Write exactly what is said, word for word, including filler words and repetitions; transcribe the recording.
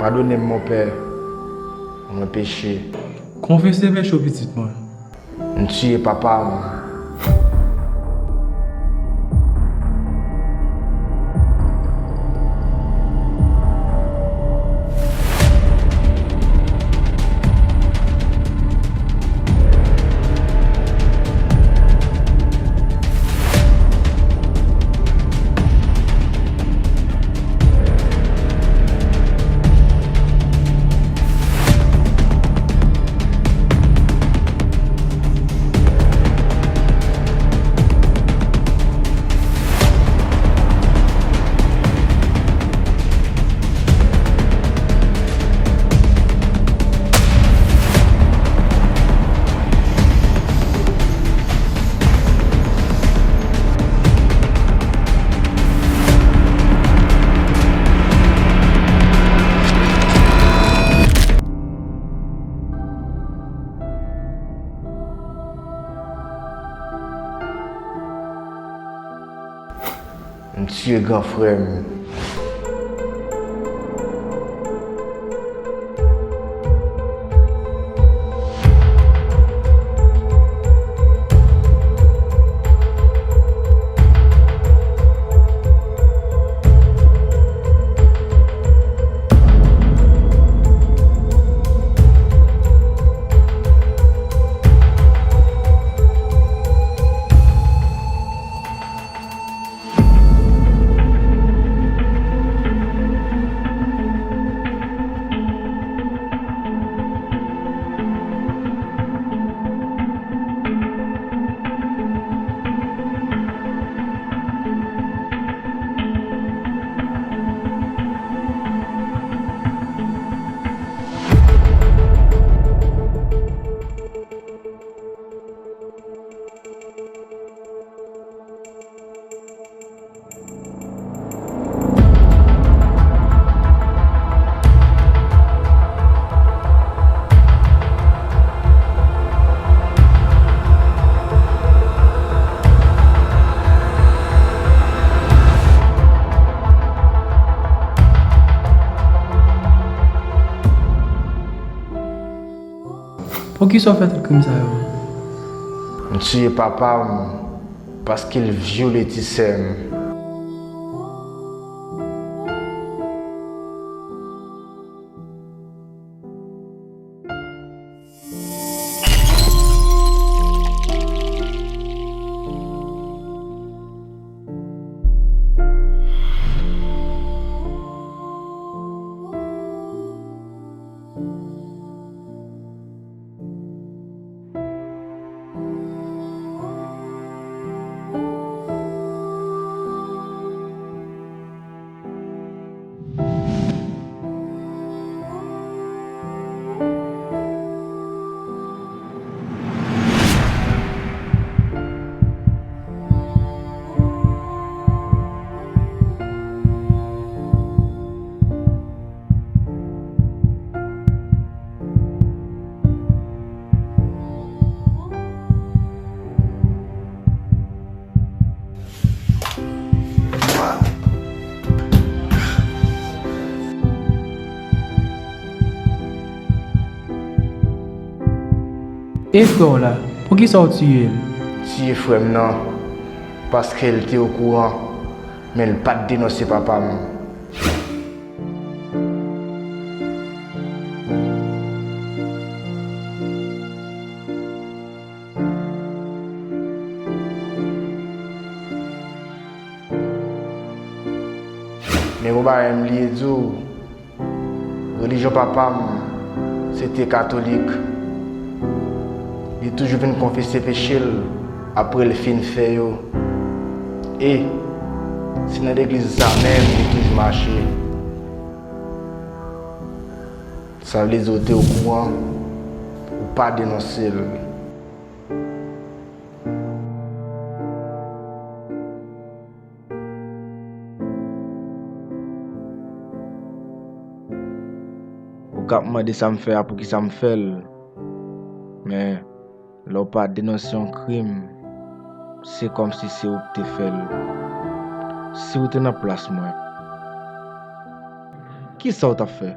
Padone m, monpè. Mwen peche. Konfese peche w, pitit mwen. M tiye papa m. M tiye gran frè m. Poukisa w fè tout krim sa yo? M tiye papa m paske l vyole ti sè m. E frè w la, poukisa w tiye l? Tiye frè m nan, paske l te okouran, men l pa t denonse papa m. Men yon bagay m bliye di w, relijyon papa m se te katolik. Li toujou vin konfese peche l apre l fin fè yo. E se nan legliz sa menm li toujou mache. Sa vle di w te okouran, ou pa denonse l. Ou ka ap mande sa m fè a, poukisa m fè l. Men, lè w pa denonse yon krim, se kòmsi se ou k te fè l. Si w te nan plas mwen, kisa w t ap fè?